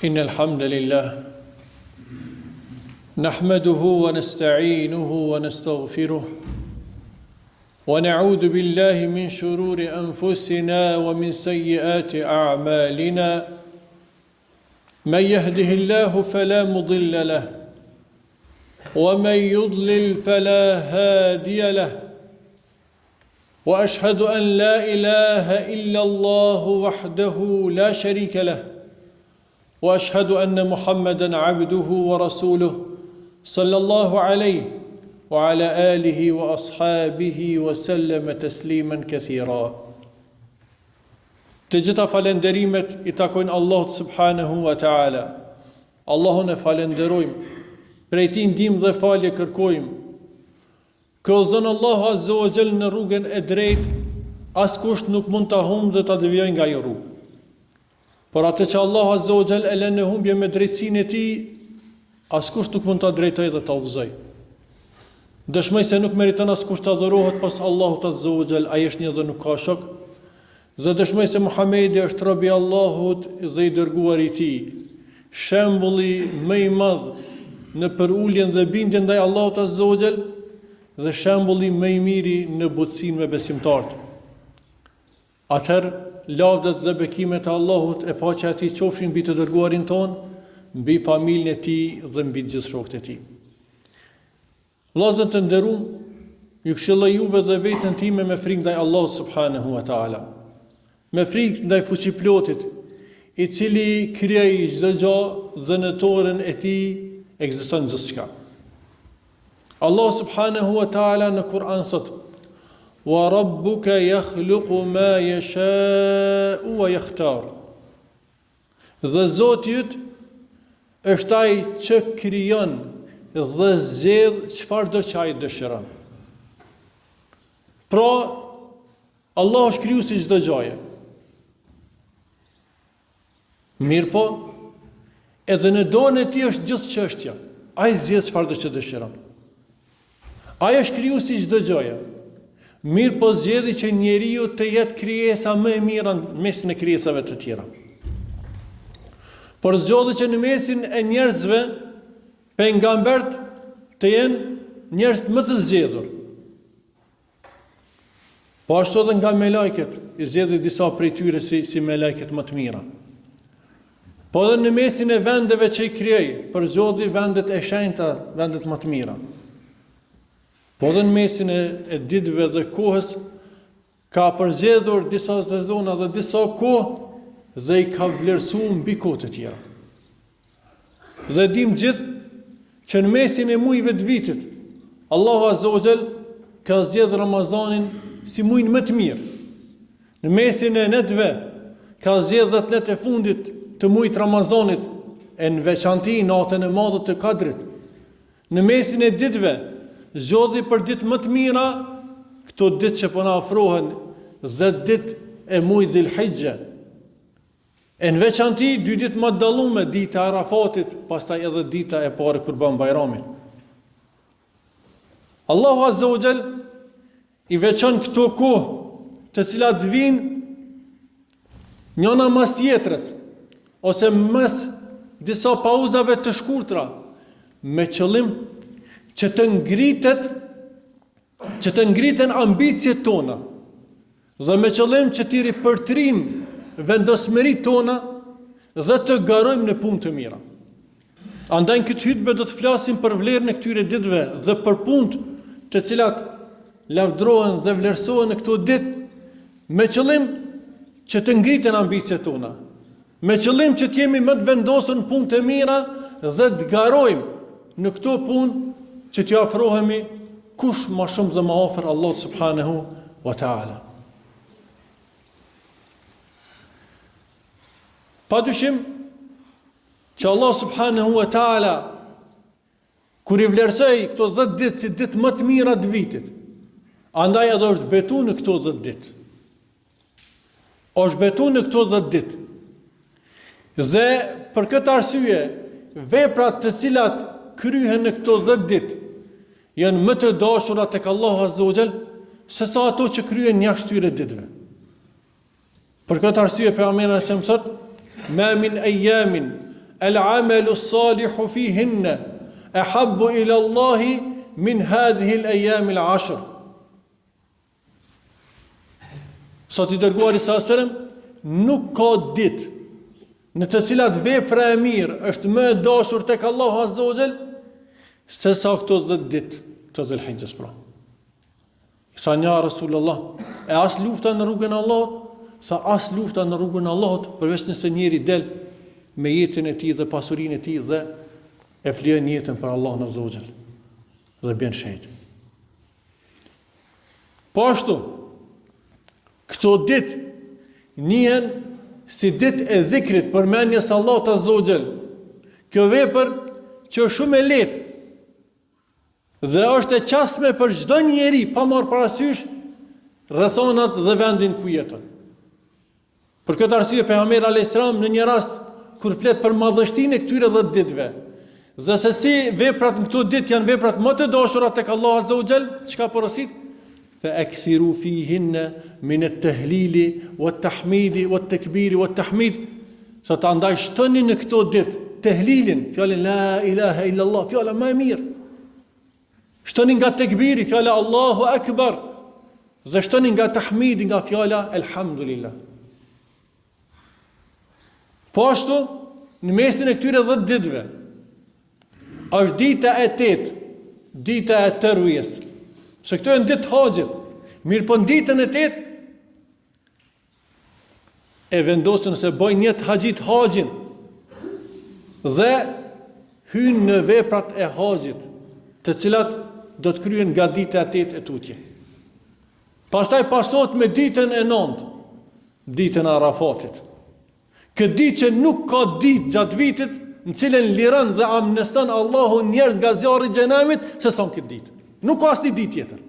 إن الحمد لله نحمده ونستعينه ونستغفره ونعوذ بالله من شرور أنفسنا ومن سيئات أعمالنا من يهده الله فلا مضل له ومن يضلل فلا هادي له واشهد ان لا اله الا الله وحده لا شريك له واشهد ان محمدا عبده ورسوله صلى الله عليه وعلى اله واصحابه وسلم تسليما كثيرا Të gjitha falënderimet i takojnë Allahut subhanahu wa taala. Allahun e falënderojmë. Prej tij ndihmë dhe falje kërkojmë. Kë udhëzon Allahu azze wa xhel në rrugën e drejtë, askush nuk mund ta humbë dhe ta devijojë nga ajo rrugë. Por atë që Allahu azze wa xhel e lë në humbje me drejtësinë e tij, askush nuk mund ta drejtojë dhe ta udhëzojë. Dëshmoj se nuk meriton askush të adhurohet pos Allahut azze wa xhel, ai është një dhe nuk ka shok. Dhe dëshmoj se Muhamedi është rob i Allahut dhe i dërguari i tij, shembulli më i madh në përuljen dhe bindjen ndaj Allahut azze wa xhel dhe shembulli më i miri në butësinë me besimtarët. Atëherë, lavdet dhe bekimet e Allahut e paqja e tij qofshin mbi të dërguarin tonë, mbi familjen e tij dhe mbi të gjithë shokët e tij. Vëllazër të nderuam, ju këshilloj juve dhe veten time me frikë ndaj Allahut subhanehu wa taala. Me frikë ndaj Fuqiplotit, i cili krijoi çdo gjë dhe në dorën e tij ekziston gjithçka. Allahu subhanehu wa taala në Kur'an thotë: "Wa rabbuka yakhluqu ma yasha'u wa yakhtar." Dhe Zoti yt është ai që krijon dhe zgjedh çfarëdo që ai dëshiron. Pra, Allahu është krijuesi i çdo gjëje. Mirëpo, edhe në dorën e tij është gjithë çështja. Ai zgjedh çfarëdo që dëshiron. Ai është krijuesi i çdo gjëje. Mirëpo zgjedhi që njeriu të jetë krijesa më e mira në mesin e krijesave të tjera. Por zgjodhi që në mesin e njerëzve pejgamberët të jenë njerëzit më të zgjedhur. Po ashtu edhe nga melajket, i zgjedhi disa prej tyre si, si melajket më të mira. Po edhe në mesin e vendeve që i krijoi, përzgjodhi vendet e shenjta, vendet më të mira. Po edhe në mesin e, e ditëve dhe kohës, ka përzgjedhur disa sezona dhe disa kohë dhe i ka vlerësu mbi kohët e tjera. Dhe dimë gjithë që në mesin e mujve të vitit, Allahu Azza wa Jall ka zgjedh Ramazanin si mujin më të mirë. Në mesin e netëve ka zgjedh 10 net e fundit të mujit Ramazanit e në veçanti natën e madhe të Kadrit. Në mesin e ditëve zgjodhi për ditë më të mira këto ditë që po na afrohen 10 ditë e mujit Dhul-Hixhe. E në veçanti dy ditë më të dallume, dita e Arafatit, pastaj edhe dita e parë e Kurban Bajramit. Allahu Azza wa Jall i veçon këto kohë të cilat vijnë njëna mas tjetrës ose mas disa pauzave të shkurtra me qëllim që të ngritet që të ngriten ambiciet tona Dhe me qëllim që t'i ripërtrijmë vendosmëritë tona dhe të garojmë në punë të mira. Andaj në këtë hutbe do të flasim për vlerën e këtyre ditëve dhe për punët të cilat lavdërohen dhe vlerësohen në këto ditë me qëllim që të ngriten ambiciet tona, me qëllim që të jemi më të vendosur në punë të mira dhe të garojmë në këto punë që t'i afrohemi kush ma shumë dhe ma afër Allahut subhanahu wa taala. Pa dyshim që Allah subhanahu wa taala Kur i vlerësoi këto 10 ditë si ditë më të mira të vitit, andaj edhe është betu në këto 10 ditë. Është betu në këto 10 ditë. Dhe për këtë arsye, veprat të cilat kryhen në këto 10 ditë janë më të dashura tek Allahu Azza wa Jall se sa ato që kryhen jashtë këtyre ditëve. Për këtë arsye pejgamberi alejhi selam thotë: "Ma min ayyamin. El amelu salihu fihinne ehabbu ila Allahi min hadhihi al ayam al ashr. Thotë i dërguari sa selam nuk ka ditë në të cilat vepra e mirë është më e dashur tek Allahu Azza wa Jall se sa këto 10 ditë të Dhul-Hixhes pra. Thanë ja Rasulullah, e as lufta në rrugën e Allahut, tha as lufta në rrugën e Allahut, përveç nëse njeri del me jetën e tij dhe pasurinë e tij dhe e flijon jetën për Allahun Azza wa Jall dhe bjen shehid. Po ashtu, këto ditë njihen si ditë e dhikrit përmendjes së Allahut Azza wa Jall. Kjo vepër që është shumë e lehtë Dhe është e qasme për çdo njeri pa marrë parasysh rrethonat dhe vendin ku jeton. Për këtë arsye pejgamberi alayhis salam në një rast kur flet për madhështinë e këtyre 10 ditëve dhe se si veprat në këto ditë janë veprat më të dashura tek Allahu azza wa jall, çka porosit? Fa akthiru fihinna min at-tahlili wat-tahmidi wat-takbiri wat-tahmid. Thotë andaj shtoni në këto ditë tehlilin, fjalën la ilaha illa Allah, fjala më e mirë. Shtoni nga tekbiri, fjala Allahu Akbar, dhe shtoni nga tahmidi, nga fjala Elhamdulillah. Po ashtu, në mesin e këtyre 10 ditëve, është dita e tetë, dita e terwijes. Se këto janë ditë haxhit. Mirëpo në ditën e tetë, e vendosin se bojnë nijet haxhit haxhin dhe hynë në veprat e haxhit, të cilat do të kryhen nga dita e tetë e tutje. Pastaj pasohet me ditën e nëntë, ditën e Arafatit. Këtë ditë që nuk ka ditë gjatë vitit në cilën liron dhe amneston Allahu njerëz nga zjarri i xhehenemit se sa në këtë ditë. Nuk ka asnjë ditë tjetër.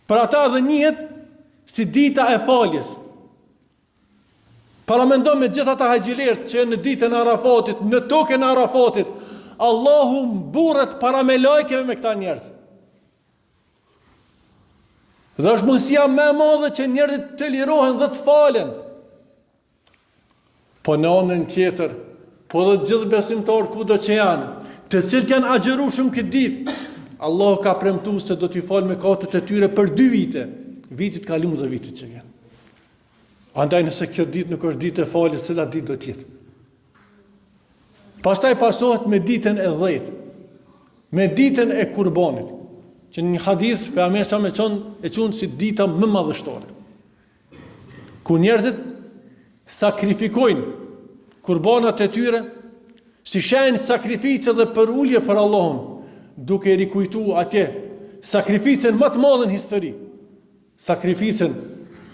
Për ata edhe njihet si dita e faljes. Paramendo me gjithë ata haxhilerët që në ditën e Arafatit, në tokën e Arafatit, Allahu mburret para melajkeve me këta njerëz. Dhe është mundësia më e madhe që njerëzit të lirohen dhe të falen. Po në anën tjetër, po dhe gjithë besimtarët kudo që janë, të cilët janë agjëru shumë këtë ditë, Allahu ka premtu se do t'i falë mëkatet e tyre për dy vite, vitit kalum dhe vitit që vjen. Andaj nëse kjo ditë nuk është ditë e faljes, cila ditë do të jetë? Pastaj pasohet me ditën e 10, me ditën e kurbanit, që në një hadith pejgamberi sa e qon e qun si dita më madhështore. Ku njerëzit sakrifikojnë kurbanat e tyre si shenjë sakrifice dhe përulje për Allahun, duke rikujtu atje sakrificën më të madhe në histori. Sakrificën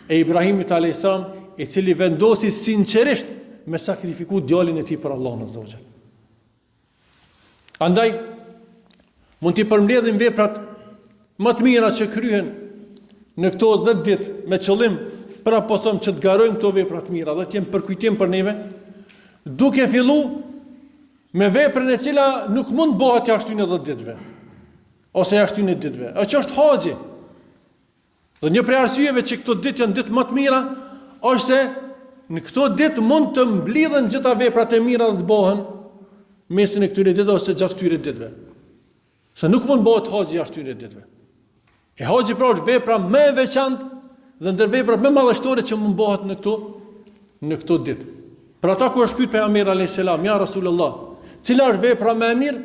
e Ibrahimit alayhis salam, i cili vendosi sinqerisht me sakrifiku djalin e tij për Allahun azza wa jall. Andaj mund t'i përmbledhim veprat më të mira që kryhen në këto 10 ditë me qëllim pra po them që të garojmë këto vepra të mira dhe të jenë përkujtim për neve, duke fillu me veprën e cila nuk mund të bëhet jashtë këtyre 10 ditëve ose jashtë këtyre ditëve, e që është haxhi. Dhe një prej arsyeve që këto ditë janë ditë më të mira, është se në këto ditë mund të mblidhen gjitha veprat e mira dhe të bëhen mesin e këtyre ditëve ose gjatë këtyre ditëve. Se nuk mund bëhet haxhi jashtë këtyre ditëve. E haxhi pra është vepra më e veçantë dhe ndër veprat më madhështore që mund bëhet në këto në këto ditë. Për ata kur është pyet pejgamberi alayhis salam, ja Rasulullah, cila është vepra më e mirë?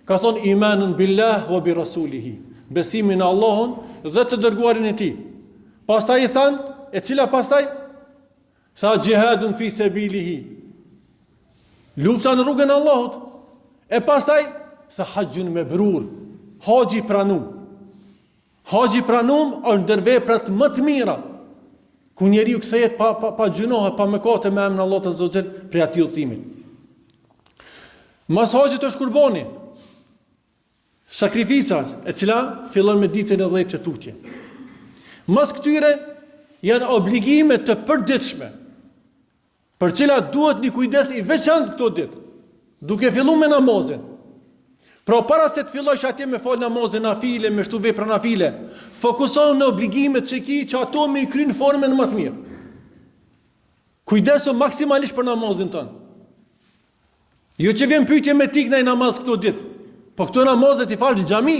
Ka thonë imanun billah wa bi rasulihi, besimi në Allahun dhe të dërguarin e tij. Pastaj i thanë, e cila pastaj? Tha xhihadun fi sabilihi. Lufta në rrugën e Allahut. E pastaj tha haxhun mebrur, haxhi i pranum. Haxhi i pranum është ndër veprat më të mira ku njeriu kthehet pa pa pa gjynahe, pa mëkate me emrin Allahut azza wa xhel prej atij udhëtimit. Mas haxhit është kurbani. Sakrifica e cila fillon me ditën e 10 e tutje. Mas këtyre janë obligime të përditshme Për cilat duhet një kujdes i veçantë këto ditë, duke fillu me namazin. Pra para se të fillojsh atje me fal namazin nafile, me shtu vepra nafile, fokusohu në obligimet që ki që ato me i kry në formën më të mirë. Kujdesu maksimalisht për namazin tënd. Jo që vjen pyetje me t'ik naj namaz këto ditë, po këto namaze t'i falsh në xhami.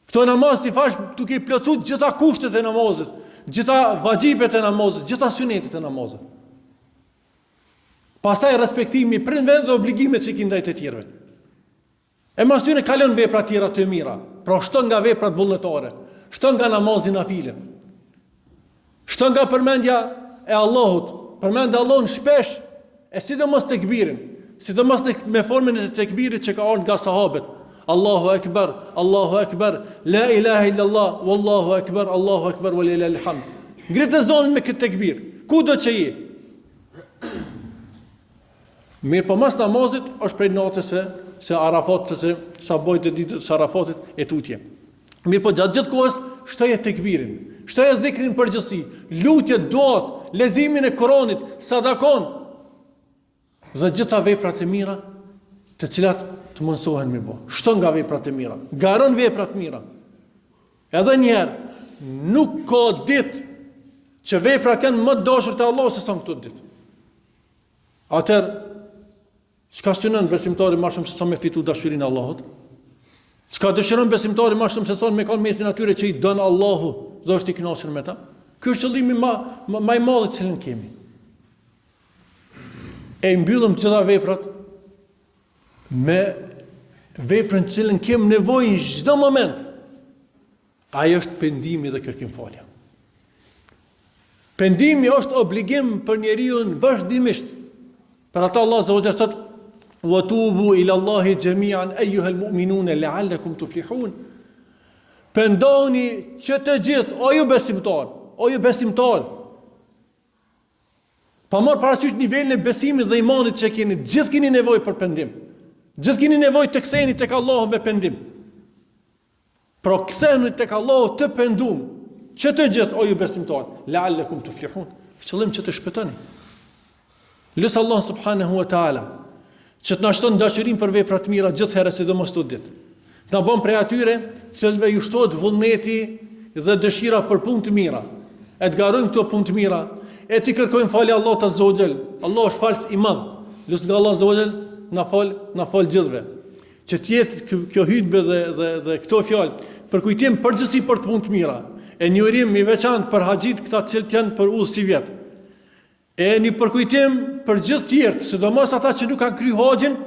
Këto namaze t'i falsh duke i plotësu gjitha kushtet e namazit, gjitha vaxhibet e namazit, gjitha synetet e namazit. Pastaj respektimi i prindve dhe obligimet që i ki ndaj të tjerëve. E mas tyne kalon vepra tjera të mira, pra shton nga veprat vullnetare, shton nga namazi nafile, shton nga përmendja e Allahut, përmende Allahun shpesh, e sidomos tekbirin, sidomos tek, me formën e tekbirit që ka ardhur nga sahabët, Allahu Ekber, Allahu Ekber, La ilaha illallah, Wallahu Ekber, Allahu Ekber, wa lillahil hamd. Ngrite zonin me këtë tekbir, kudo që je? Mirëpo mas namazit është prej natës së së Arafatit ose sabahit të ditës së Arafatit e tutje. Mirëpo gjatë gjithë kohës shtoje tekbirin, shtoje dhikrin në përgjithësi, lutjet, duat, leximin e Kuranit, sadakon dhe gjitha veprat e mira të cilat të mundësohen me bo. Shto nga veprat e mira, garon veprat e mira. Edhe një herë, nuk ka ditë që veprat janë më të dashur te Allahu se sa në këto ditë. Atëherë, çka synon besimtari ma shumë se sa me fitu dashurinë e Allahut? Çka dëshiron besimtari ma shumë se sa me kanë mesin atyre që i don Allahu dhe është i kënaqur me ta? Ky është qëllimi ma, ma, ma i madh të cilin kemi. E i mbyllëm të gjitha veprat me veprën të cilën kemi nevojë në çdo moment. Ai është pendimi dhe kërkimfalja. Pendimi është obligim për njeriun vazhdimisht. Për ata Allah azza wa jall thotë: "Wa tubu ila Allahi jami'an ayyuha al-mu'minun la'allakum tuflihun." Pendohuni që të gjithë, o ju besimtar, o ju besimtar. Pa marrë parasysh nivelin e besimit dhe imanit që keni, gjithë keni nevojë për pendim. Gjithë keni nevojë të ktheheni tek Allahu me pendim. Pra kthehuni tek Allahu të pendum, që të gjithë o ju besimtarë, la'allakum tuflihun, me qëllim që të shpëtoni. Lus Allahun subhanahu wa taala që të na shton dashurinë për vepra të mira gjithherë sidomos këto ditë. Të na bën prej atyre të cilëve ju shtohet vullneti dhe dëshira për punë të mira. E të garojmë këto punë të mira, e t'i kërkojmë falje Allahut azza wa jall. Allahu është falës i madh. Lus nga Allahu azza wa jall na fal, na fal gjithëve. Që të jetë kjo hutbe dhe dhe dhe këto fjalë përkujtim përgjithësi për të punë të mira, e një urim i veçantë për haxhit këta të cilët janë për udhë sivjet. E një përkujtim për gjithë tjerët, sidomos ata që nuk kanë kry haxhin,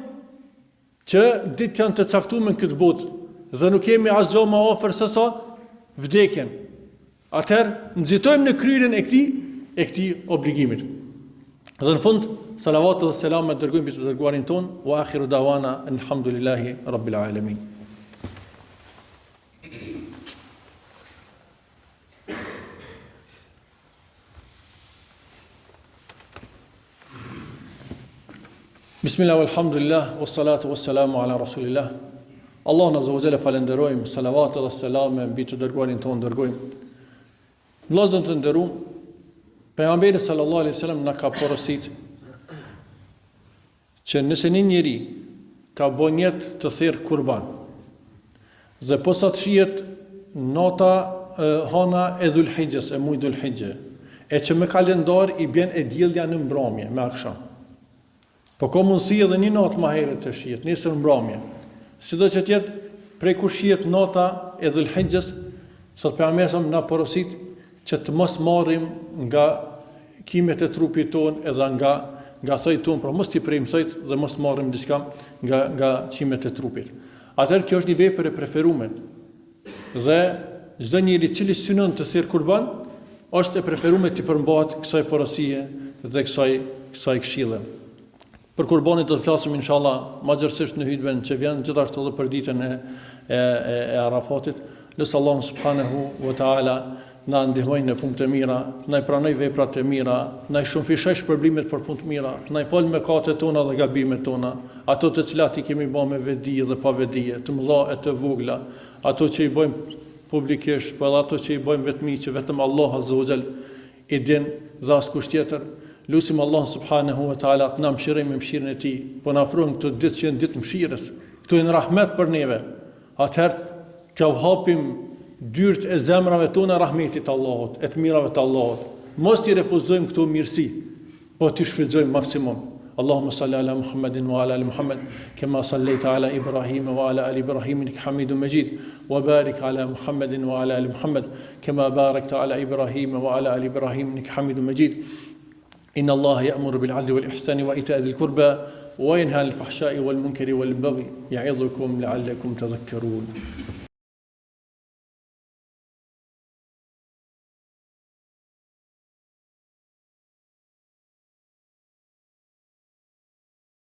që ditët janë të caktume në këtë botë dhe nuk kemi asgjë më afër se sa vdekjen. Atëherë, nxitojmë në kryerjen e këtij e këtij obligimit. Dhe në fund, salavat dhe selamet dërgojmë mbi të dërguarin tonë, wa akhiru dawana alhamdulillahi rabbil alamin. Bismillah, alhamdulillah, wa salatu wa salamu ala rasulillah. Allahun azza wa jalla falenderojmë, salavat dhe selame mbi të dërguarin tonë dërgojmë. Vëllezër të nderuam, pejgamberi sallallahu alaihi wasallam na ka porosit që nëse një njeri ka bo nijet të therë kurban dhe posa të shihet nata e, hana e Dhulhixhes, e mujit Dhulhixhe, e që me kalendar i bjen e dielja në mbrëmje, me aksham. Po ka mundësi edhe një natë ma herët të shihet, nesër mbrëmje. Sido që të jetë, prej kur shihet nata e Dhulhixhes, thotë pejgamberi sa na porosit që të mos marrim nga qimet e trupit tonë edhe nga nga thojt tonë, pra mos t'i prejmë thojt dhe mos marrim diçka nga nga qimet e trupit. Atëherë kjo është një vepër e preferume. Dhe çdo njeri i cili synon të therë kurban, është e preferume t'i përmbahet kësaj porosie dhe kësaj kësaj këshille. Për kurbanin do të flasim inshallah ma gjerësisht në hutben që vjen, gjithashtu edhe për ditën e e e, e Arafatit. Lus Allahun subhanahu wa taala na ndihmoj në punë të mira, na i pranoj veprat e mira, na i shumëfishoj shpërblimet për punë të mira, na i fal mëkatet tona dhe gabimet tona, ato të cilat i kemi bërë me vetëdije dhe pa vetëdije, të mëdha e të vogla, ato që i bëjmë publikisht, po edhe ato që i bëjmë vetmi që vetëm Allah azza wa jall i din dhe askush tjetër. Lusim Allahun subhanehu ve teala të na mëshirojë me mëshirën e Tij. Po na afrohen këto ditë që janë ditë mëshirës. Këto janë rahmet për neve. Atëherë t'jau hapim dyert e zemrave tona rahmetit të Allahut, e të mirave të Allahut. Mos t'i refuzojmë këto mirësi, po t'i shfrytëzojmë maksimum. اللهم صل على محمد وعلى ال محمد كما صليت على ابراهيم وعلى ال ابراهيم انك حميد مجيد وبارك على محمد وعلى ال محمد كما باركت على ابراهيم وعلى ال ابراهيم انك حميد مجيد إن الله يأمر بالعدل والإحسان وإيتاء ذي القربى وينهى عن الفحشاء والمنكر والبغي يعظكم لعلكم تذكرون.